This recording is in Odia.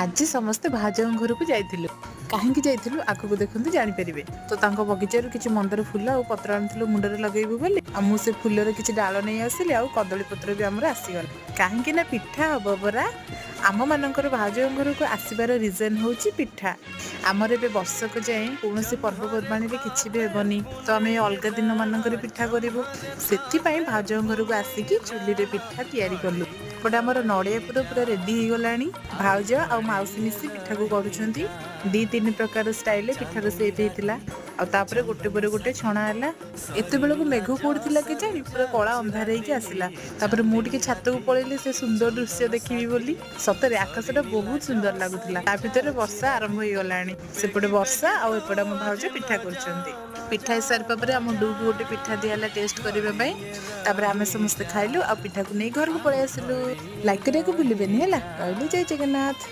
ଆଜି ସମସ୍ତେ ଭାଉଜଙ୍କ ଘରକୁ ଯାଇଥିଲୁ। କାହିଁକି ଯାଇଥିଲୁ, ଆଗକୁ ଦେଖନ୍ତୁ, ଜାଣିପାରିବେ। ତ ତାଙ୍କ ବଗିଚାରୁ କିଛି ମନ୍ଦାର ଫୁଲ ଆଉ ପତ୍ର ଆଣିଥିଲୁ ମୁଣ୍ଡରେ ଲଗେଇବୁ ବୋଲି। ଆଉ ମୁଁ ସେ ଫୁଲର କିଛି ଡାଳ ନେଇ ଆସିଲି ଆଉ କଦଳୀ ପତ୍ର ବି ଆମର ଆସିଗଲା, କାହିଁକି ନା ପିଠା ହବ ପରା। ଆମମାନଙ୍କର ଭାଉଜଙ୍କ ଘରକୁ ଆସିବାର ରିଜନ୍ ହେଉଛି ପିଠା। ଆମର ଏବେ ବର୍ଷକ ଯାଏଁ କୌଣସି ପର୍ବପର୍ବାଣିରେ କିଛି ବି ହେବନି, ତ ଆମେ ଅଲଗା ଦିନମାନଙ୍କରେ ପିଠା କରିବୁ। ସେଥିପାଇଁ ଭାଉଜଙ୍କ ଘରକୁ ଆସିକି ଚୁଲିରେ ପିଠା ତିଆରି କଲୁ। ଏପଟେ ଆମର ନଡ଼ିଆ ପୁର ପୁରା ରେଡି ହେଇଗଲାଣି। ଭାଉଜ ଆଉ ମାଉସୀ ମିଶି ପିଠାକୁ କରୁଛନ୍ତି। ଦି ତିନି ପ୍ରକାର ଷ୍ଟାଇଲରେ ପିଠାର ସେପ୍ ହେଇଥିଲା ଆଉ ତାପରେ ଗୋଟେ ପରେ ଗୋଟେ ଛଣା ହେଲା। ଏତେବେଳକୁ ମେଘ କୋଉଠି ଥିଲା କେଜାଣି, ପୁରା କଳା ଅନ୍ଧାର ହେଇକି ଆସିଲା। ତାପରେ ମୁଁ ଟିକେ ଛାତକୁ ପଳେଇଲି ସେ ସୁନ୍ଦର ଦୃଶ୍ୟ ଦେଖିବି ବୋଲି। ସତରେ ଆକାଶଟା ବହୁତ ସୁନ୍ଦର ଲାଗୁଥିଲା। ତା ଭିତରେ ବର୍ଷା ଆରମ୍ଭ ହେଇଗଲାଣି। ସେପଟେ ବର୍ଷା ଆଉ ଏପଟେ ଆମ ଭାଉଜ ପିଠା କରୁଛନ୍ତି। ପିଠା ହେଇସାରିବା ପରେ ଆମ ଡୁକୁ ଗୋଟେ ପିଠା ଦିଆହେଲା ଟେଷ୍ଟ କରିବା ପାଇଁ। ତାପରେ ଆମେ ସମସ୍ତେ ଖାଇଲୁ ଆଉ ପିଠାକୁ ନେଇ ଘରକୁ ପଳେଇ ଆସିଲୁ। ଲାଇକ୍ କରିବାକୁ ଭୁଲିବେନି, ହେଲା। ରହିଲି, ଜୟ ଜଗନ୍ନାଥ।